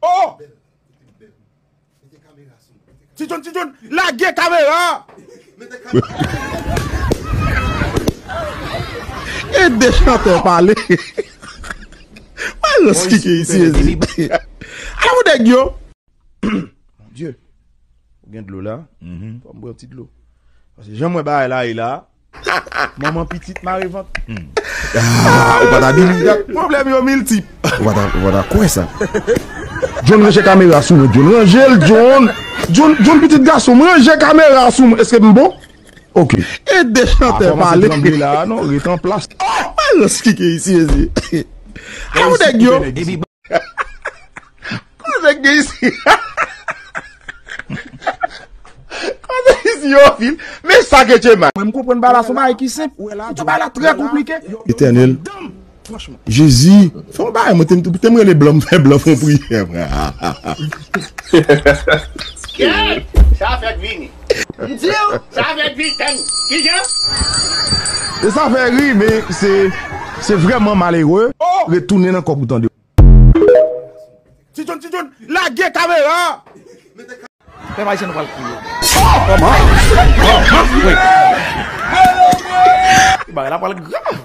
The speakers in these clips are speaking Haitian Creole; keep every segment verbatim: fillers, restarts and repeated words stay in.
Oh! Ti John, Ti John, lage kamera! E de chantè pale. Mwen rans kike isi, ezi. Ala pou nèg yo. Mon Dieu. Ou gen dlo la? Fò m bwè yon ti dlo. Paske jan m wè bagay la ye la, manman pitit mare vant. Ah, ou pa ta di li. Pwoblèm yo miltip. Ou pa ta, ou pa ta kwè sa. John, ranje kamera sou mwen. John, ranje l, John. John, John, pitit gason m, ranje kamera sou mwen. Èske m bon? Ok. E de chantè pale. Tranble la, non, ret an plas. Mwen rans kike isi, ezi. Ala pou nèg yo. Koze gen isi. Koze isi yo fil. Men sa ke che mal. Mwen, m konprann bagay la, se yon bagay ki senp. Se yon bagay la trè konplike. Etènèl. Jezi, fè yon bagay, mwen te, te m rele blan, m fè blan fè yon priyè, frè. Sa fèk vini. M di w, sa fèk vini, tann. Kijan? E sa fè ri, men se, se vrèman malere. Retounen nan kòk ou tande. Ti John, Ti John, lage kamera! Pèp Ayisyen, nou pral kriye. Kòman? Wi. Bagay la pral grav.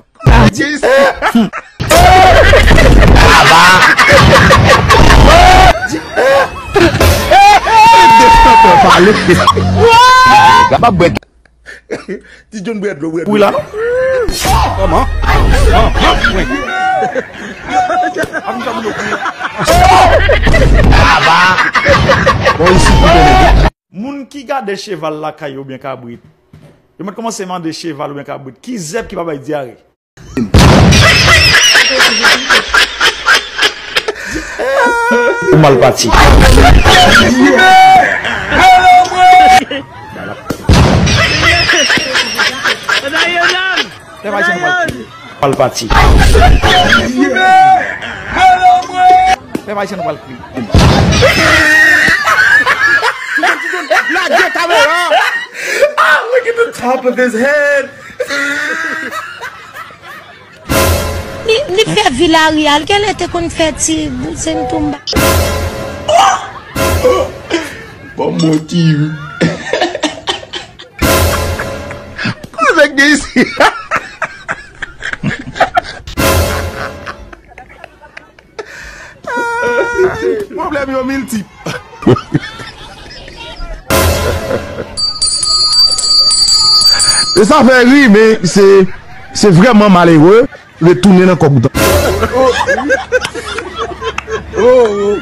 Pale. Ti John bwè dlo, bwè dlo. Wi la, non? Kòman? Wi. Ap m fè moun yo kriye. Bon, isi, pou konnen. Moun ki gade cheval lakay oubyen kabrit, yo mèt kòmanse mande cheval oubyen kabrit, ki zèb ki pa bay dyare? Ou mal pati. Pèp Ayisyen, nou pral kriye. Mal pati. Pèp Ayisyen, nou pral kriye. Lage kamera! Ah, look at the top of his head. Li, li fè Villarreal, genlè te konn fè ti bouzen toumba. Bon, mon ti. Koze gen isi. Pwoblèm yo miltip. E sa fè ri, men se, se vrèman malere. Retounen nan kòk ou tande. Oh, oh.